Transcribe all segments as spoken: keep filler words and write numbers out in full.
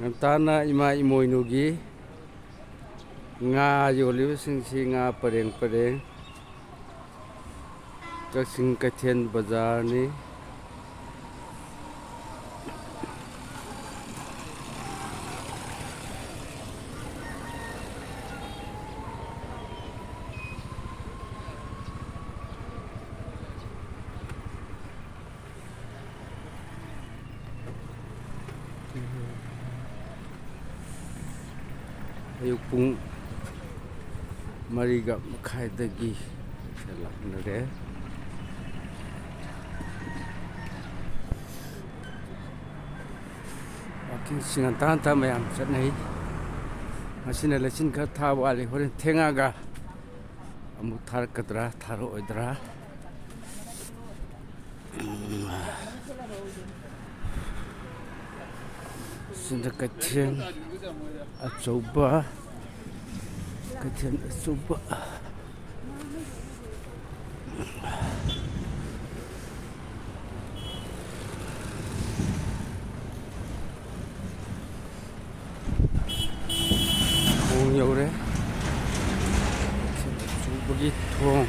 ꯉꯟꯇꯥꯅ ꯏꯃꯥ ꯏꯃꯣꯏꯅꯨꯒꯤ ꯉꯥ ꯌꯣꯜꯂꯤꯕꯁꯤꯡꯁꯤ ꯉꯥ ꯄꯔꯦꯡ ꯄꯔꯦꯡ꯫ ꯀꯛꯆꯤꯡ ꯀꯩꯊꯦꯜ ꯕꯖꯥꯔꯅꯤ꯫ ꯑꯌꯨꯛ ꯄꯨꯡ ꯃꯔꯤꯒ ꯃꯈꯥꯏꯗꯒꯤ ꯂꯥꯛꯅꯔꯦ꯫ ꯋꯥꯀꯤꯡꯁꯤ ꯉꯟꯇꯥ ꯉꯟꯇꯥ ꯃꯌꯥꯝ ꯆꯠꯅꯩ꯫ ꯉꯁꯤꯅ ꯂꯩꯆꯤꯟ ꯈꯔ ꯊꯥꯕ ꯋꯥꯠꯂꯤ, ꯍꯣꯔꯦꯟ ꯊꯦꯡꯉꯛꯑꯒ ꯑꯃꯨꯛ ꯊꯥꯔꯛꯀꯗ꯭ꯔꯥ ꯊꯥꯔꯛꯑꯣꯏꯗ꯭ꯔꯥ? ꯁꯤꯗ ꯀꯩꯊꯦꯜ ꯑꯆꯧꯕ, ꯀꯩꯊꯦꯜ ꯑꯆꯧꯕ꯫ ꯊꯣꯡ ꯌꯧꯔꯦ꯫ ꯀꯩꯊꯦꯜ ꯑꯆꯧꯕꯒꯤ ꯊꯣꯡ꯫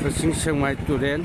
ꯀꯛꯆꯤꯡ ꯁꯦꯛꯃꯥꯏ ꯇꯨꯔꯦꯜ꯫